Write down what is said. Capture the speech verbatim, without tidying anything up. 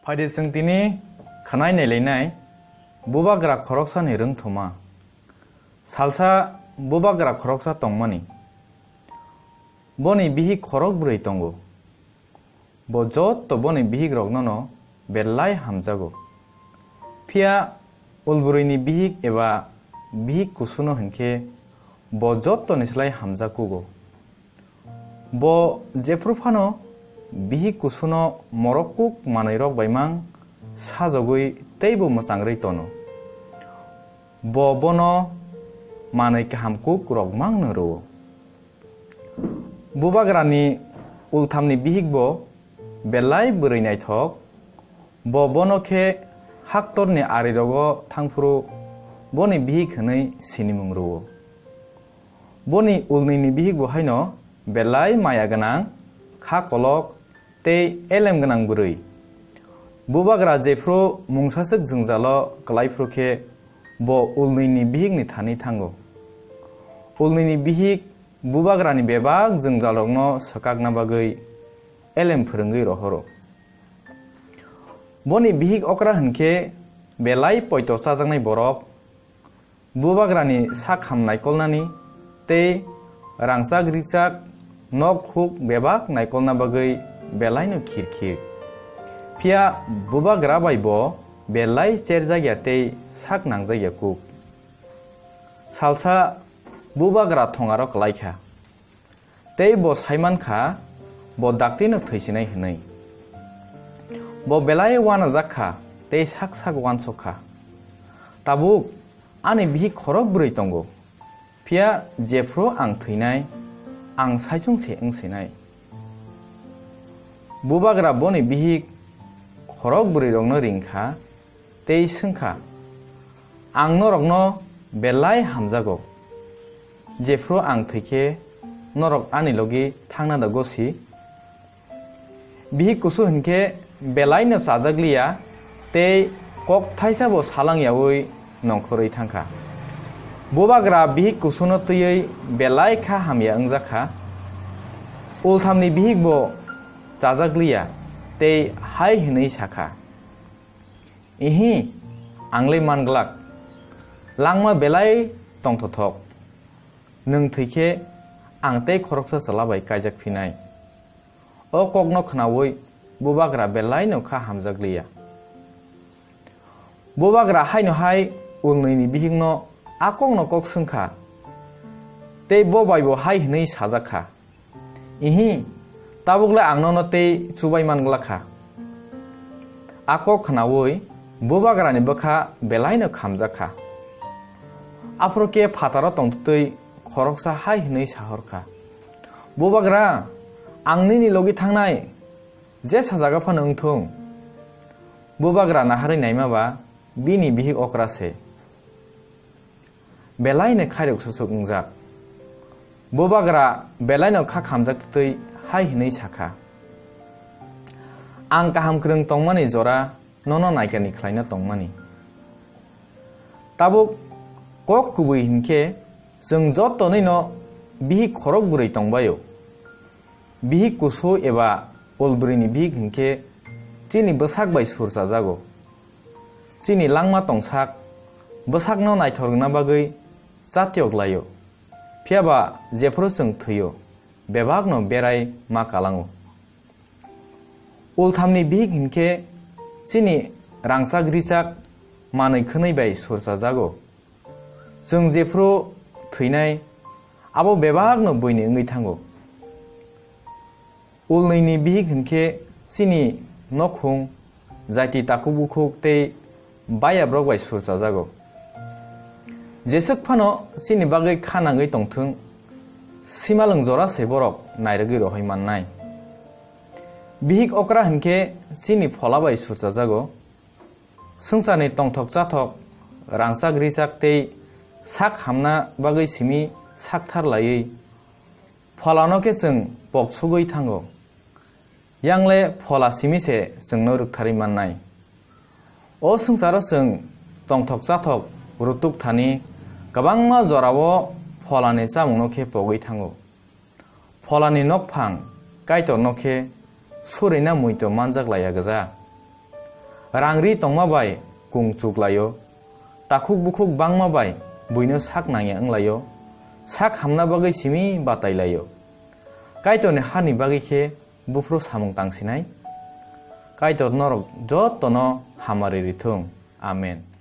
Phaidi chwng tini khwnai nailainai bubagra khoroksani rwngthoma. Salsa bubagra khoroksa tongmani. Boni bihik khorok bwrwi tongo. Bo jotto boni bihikroknono belai hamjago. Phiya ulbwrwini bihik eba bihik kusuno hinkhe bo jottoni slai hamjak kugo. Bo jephru phano bihik kusuno morok kuk manwirok bai mang sajogwi teibo mwchangrwi tono. Bo bono manwi kaham kuk rok mangno rwo. Bubagrani ulthamni bihik bo belai bwrwi naithok. Bo bono khe haktorni arirogo thangphuru boni bihik hwnwi sinimung rwo. Boni ulnwini bihik bo haino belai maya gwnang, kha kolok tei elem gwnang bwrwi. Bubagra jephru mungsaswk jwngjalo kwlaiphru khe bo ulnwini bihikni thani thango. Ulnwini bihik bubagrani bebak jwngjalrokno swkakna bagwi elem phwrwngwi rohoro. Boni bihik okra hinkhe belai poito chajaknai borok, bubagrani sak ham naikolnani tei rangchak rikchak nok huk bebak naikolna bagwi belaino khir khir. Phiya bubagra bai bo belai cherjakya tei sak nangjakya kuk. Salsa bubagra thongaro kwlaikha. Tei bo sai man kha, bo daktino thwisinai hwnwi. Bo belai uanajak kha tei sak sak uansuk kha, "Tabuk ani bihik khorok bwrwi tongo, phiya jephru ang thwinai, ang saichung se wng sinai." Bubagra boni bihik khorok bwrwirokno ring kha tei swng kha, "Ang norokno belai hamjago, jephru ang thwi khe norok ani logi thangna da gosi?" Bihik kusu hinkhe belaino chajak liya tei kok thaisa bo salang yaui nongkhorwi thang kha. Bubagra bihik kusuno twiwi belai kha hamya wngjak kha. Ulthamni bihik bo chajak liya tei hai hwnwi sa kha, "Ihi, ang le man glak. Langma belai tongthothok. Nwng thwi khe ang tei khoroksa chwla bai kaijak phinai." O kokno khnaui bubagra belaino kha hamjak liya. Bubagra haino hai ulnwini bihikno a kokno kok swng kha, tei bo bai bo hai hwnwi sajak kha, "Ihi, tabuk le ang nono tei chubai man glak kha." A kok khnaui bubagrani bwkha belaino khamjak kha. Aphuru khe phataro tongtwtwi khoroksa hai hwnwi sahor kha, "Bubagra, ang nini logi thangnai, je sa jaga phano wng thung." Bubagra naharwi naima ba bini bihik okra se. Belaino khairok susuk wngjak. Bubagra belaino kha khamjak twtwi hai hwnwi sa kha, "Ang kaham kwrwng tongmani jora nono naikani khlaina tongmani." Tabuk kok kubui hinkhe chwng jotonino bihik khorok bwrwi tongbaio. Bihik kusu eba ulbwrwini bihik hinkhe chini bwsak bai sur chajago. Chini langma tongsak bwsakno naithok rwna bagwi chatiyok laio. Phiya ba jephru chwng thwio, bebakno berai ma kalango. Ulthamni bihik hinkhe chini rangchak richak manwi khwnwi bai sur chajago. Chwng jephru thwinai, abo bebakno buini wngwi thango. Ulnwini bihik hinkhe chini nokhung, jaiti takhuk bukhuk tei bayabrok bai sur chajago. Jeswk phano chini bagwi kha nangwi tongthwng, simalwng jora se borok nairwgwi rohoi mannai. Bihik okra hinkhe chini phola bai sur chajago. Swngcharni tongthok chathok, rangchak richak tei sak hamna bagwi simi sakthar laiwi pholano khe chwng pok sugwi thango. Yangle phola simi se chwngno rwktharwi mannai. O swngcharo chwng tongthok chathok rutuk thani kwbangma jorao pholani chamungno khe pogwi thango. Pholani nokphang Kaitorno khe surina muito manjak laiya gwja. Rang-ri tongma bai kung chuk lai-o, takhuk-bukhuk bangma bai buino sak nangya wng lai-o, sak hamna bagwi simi batai lai-o. Kaitorni hani bagwi khe buphuru samung tang sinai. Kaitor norok jotono hamari rithung. Amen.